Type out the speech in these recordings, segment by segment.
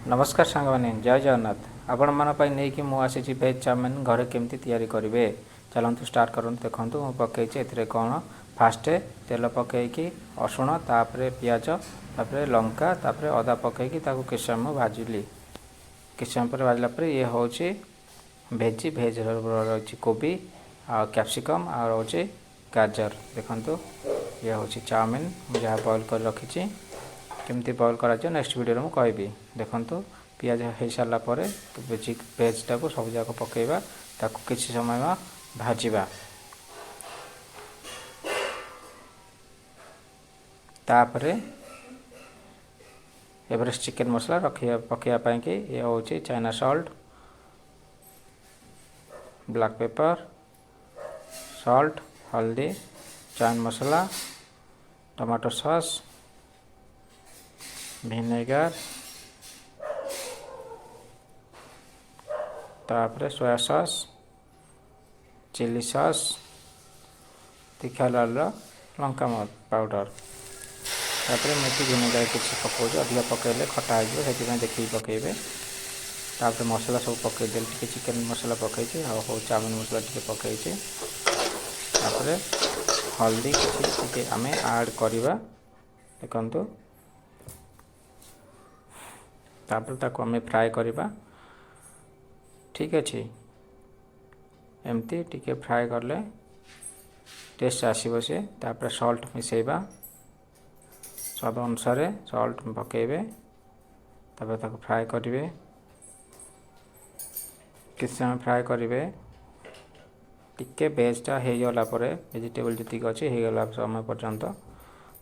ନମସ୍କାର ସାଙ୍ଗମାନେ, ଜୟ ଜଗନ୍ନାଥ। ଆପଣମାନଙ୍କ ପାଇଁ ନେଇକି ମୁଁ ଆସିଛି ଭେଜ୍ ଚାଉମିନ୍ ଘରେ କେମିତି ତିଆରି କରିବେ। ଚାଲନ୍ତୁ ଷ୍ଟାର୍ଟ କରନ୍ତୁ। ଦେଖନ୍ତୁ, ମୁଁ ପକାଇଛି ଏଥିରେ କ'ଣ। ଫାଷ୍ଟ ତେଲ ପକାଇକି ରସୁଣ, ତାପରେ ପିଆଜ, ତାପରେ ଲଙ୍କା, ତାପରେ ଅଦା ପକାଇକି ତାକୁ କିଛି ସମୟ ଭାଜିଲି। କିଛି ସମୟ ପରେ ଭାଜିଲା ପରେ ଇଏ ହେଉଛି ଭେଜ୍ ରହିଛି କୋବି ଆଉ କ୍ୟାପ୍ସିକମ୍ ଆଉ ରହୁଛି ଗାଜର। ଦେଖନ୍ତୁ, ଇଏ ହେଉଛି ଚାଉମିନ୍, ମୁଁ ଯାହା ବଏଲ୍ କରି ରଖିଛି। କେମିତି ବଏଲ୍ କରାଯିବ ନେକ୍ସଟ ଭିଡ଼ିଓରେ ମୁଁ କହିବି। ଦେଖନ୍ତୁ, ପିଆଜ ହେଇସାରିଲା ପରେ ଭେଜ୍ଟାକୁ ସବୁ ଯାକ ପକାଇବା, ତାକୁ କିଛି ସମୟ ଭାଜିବା। ତାପରେ ଏଭରେଷ୍ଟ ଚିକେନ୍ ମସଲା ରଖିବା, ପକାଇବା ପାଇଁକି ଇଏ ହେଉଛି China salt, black pepper, salt, ହଳଦୀ, ଚାଉମିନ୍ ମସଲା, ଟମାଟୋ ସସ୍, ଭିନେଗାର, ତାପରେ ସୋୟା ସସ୍, ଚିଲି ସସ୍, ତୀଖା ଲାଲ ଲଙ୍କା ପାଉଡ଼ର। ତାପରେ ମୁଁ ଏଠି ଭିନେଗାର କିଛି ପକାଉଛି। ଅଧିକା ପକାଇଲେ ଖଟା ହେଇଯିବ, ସେଥିପାଇଁ ଦେଖିକି ପକାଇବେ। ତାପରେ ମସଲା ସବୁ ପକାଇଦେଲି। ଟିକେ ଚିକେନ୍ ମସଲା ପକାଇଛି ଆଉ ହଉ ଚାଉମିନ୍ ମସଲା ଟିକେ ପକାଇଛି। ତାପରେ ହଳଦୀ କିଛି ଟିକେ ଆମେ ଆଡ଼୍ କରିବା। ଦେଖନ୍ତୁ, ତାପରେ ତାକୁ ଆମେ ଫ୍ରାଏ କରିବା। ଠିକ୍ ଅଛି, ଏମିତି ଟିକେ ଫ୍ରାଏ କଲେ ଟେଷ୍ଟ ଆସିବ ସେ। ତାପରେ ସଲ୍ଟ ମିଶାଇବା, ସ୍ୱାଦ ଅନୁସାରେ ସଲ୍ଟ ପକାଇବେ। ତାପରେ ତାକୁ ଫ୍ରାଏ କରିବେ, କିଛି ସମୟ ଫ୍ରାଏ କରିବେ। ଟିକେ ଭେଜ୍ଟା ହେଇଗଲା ପରେ, ଭେଜିଟେବଲ୍ ଯେତିକି ଅଛି ହେଇଗଲା ସମୟ ପର୍ଯ୍ୟନ୍ତ,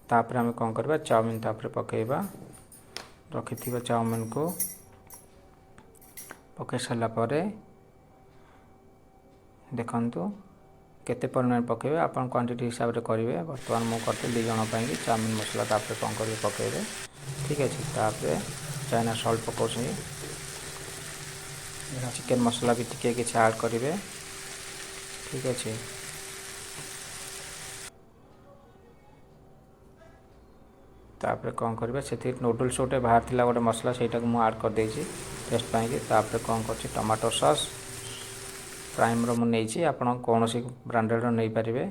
ତାପରେ ଆମେ କ'ଣ କରିବା? ଚାଉମିନ୍ ତାପରେ ପକାଇବା। ରଖିଥିବା ଚାଉମିନ୍କୁ ପକାଇ ସାରିଲା ପରେ ଦେଖନ୍ତୁ, କେତେ ପରିମାଣ ପକାଇବେ ଆପଣ କ୍ୱାଣ୍ଟିଟି ହିସାବରେ କରିବେ। ବର୍ତ୍ତମାନ ମୁଁ କରିଥିଲି 2 ଜଣ ପାଇଁକି ଚାଉମିନ୍ ମସଲା। ତାପରେ କ'ଣ କରିବେ? ପକାଇବେ। ଠିକ୍ ଅଛି, ତାପରେ ଚାଇନା ସଲ୍ଟ ପକାଉଛନ୍ତି, ଚିକେନ୍ ମସଲା ବି ଟିକେ କିଛି ଆଡ଼୍ କରିବେ। ଠିକ୍ ଅଛି, ତାପରେ କ'ଣ କରିବେ? ସେଥିରେ ନୁଡ଼ଲ୍ସ ଗୋଟେ ବାହାରିଥିଲା ଗୋଟେ ମସଲା, ସେଇଟାକୁ ମୁଁ ଆଡ଼୍ କରିଦେଇଛି ଟେଷ୍ଟ ପାଇଁକି। ତାପରେ କ'ଣ କରୁଛି? ଟମାଟୋ ସସ୍ ପ୍ରାଇମ୍ର ମୁଁ ନେଇଛି, ଆପଣ କୌଣସି ବ୍ରାଣ୍ଡେଡ଼ର ନେଇପାରିବେ।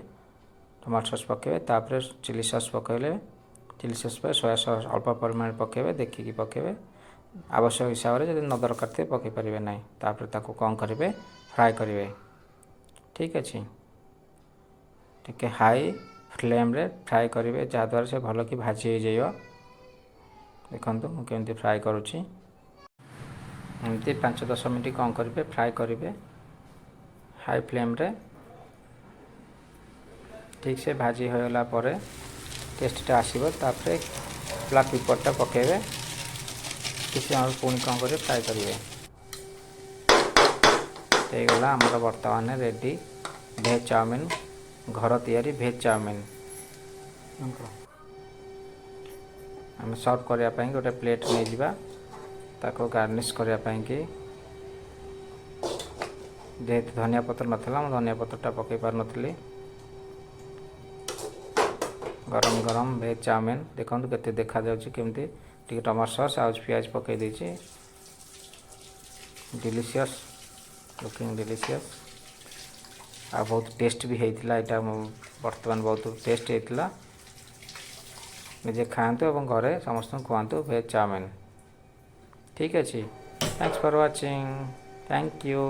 ଟମାଟୋ ସସ୍ ପକାଇବେ, ତାପରେ ଚିଲି ସସ୍ ପକାଇଲେ। ଚିଲି ସସ୍ ପରେ ସୋୟା ସସ୍ ଅଳ୍ପ ପରିମାଣରେ ପକାଇବେ, ଦେଖିକି ପକାଇବେ ଆବଶ୍ୟକ ହିସାବରେ। ଯଦି ନ ଦରକାର ଥିବ, ପକାଇ ପାରିବେ ନାହିଁ। ତାପରେ ତାକୁ କ'ଣ କରିବେ? ଫ୍ରାଏ କରିବେ। ଠିକ୍ ଅଛି, ଟିକେ ହାଇ ଫ୍ଲେମ୍ରେ ଫ୍ରାଏ କରିବେ, ଯାହାଦ୍ୱାରା ସେ ଭଲକି ଭାଜି ହେଇଯିବ। ଦେଖନ୍ତୁ, ମୁଁ କେମିତି ଫ୍ରାଏ କରୁଛି। ଏମିତି 5-10 ମିନିଟ୍ କ'ଣ କରିବେ? ଫ୍ରାଏ କରିବେ ହାଇ ଫ୍ଲେମ୍ରେ। ଠିକ୍ ସେ ଭାଜି ହୋଇଗଲା ପରେ ଟେଷ୍ଟଟା ଆସିବ। ତାପରେ ବ୍ଲାକ୍ ପେପରଟା ପକାଇବେ। କିଛି ସମୟ ପୁଣି କ'ଣ କରିବେ? ଫ୍ରାଏ କରିବେ। ହେଇଗଲା ଆମର ବର୍ତ୍ତମାନ ରେଡ଼ି ଭେଜ୍ ଚାଉମିନ୍, ଘର ତିଆରି ଭେଜ୍ ଚାଉମିନ୍। ଆମେ ସର୍ଭ କରିବା ପାଇଁ ଗୋଟେ ପ୍ଲେଟ୍ ନେଇଯିବା, ତାକୁ ଗାର୍ନିସ୍ କରିବା ପାଇଁକି। ଯେହେତୁ ଧନିଆ ପତ୍ର ନଥିଲା, ମୁଁ ଧନିଆ ପତ୍ରଟା ପକାଇ ପାରୁନଥିଲି। ଗରମ ଗରମ ଭେଜ୍ ଚାଉମିନ୍ ଦେଖନ୍ତୁ କେତେ ଦେଖାଯାଉଛି କେମିତି। ଟିକେ ଟମାଟୋ ସସ୍ ଆଉ ପିଆଜ ପକାଇ ଦେଇଛି। ଡେଲିସିୟସ୍, ଲୁକିଂ ଡେଲିସିୟସ୍ ଆଉ ବହୁତ ଟେଷ୍ଟ ବି ହେଇଥିଲା ଏଇଟା। ବର୍ତ୍ତମାନ ବହୁତ ଟେଷ୍ଟ ହେଇଥିଲା। ନିଜେ ଖାଆନ୍ତୁ ଏବଂ ଘରେ ସମସ୍ତଙ୍କୁ ଖୁଆନ୍ତୁ ଭେଜ୍ ଚାଉମିନ୍। ଠିକ୍ ଅଛି, thanks for watching, thank you.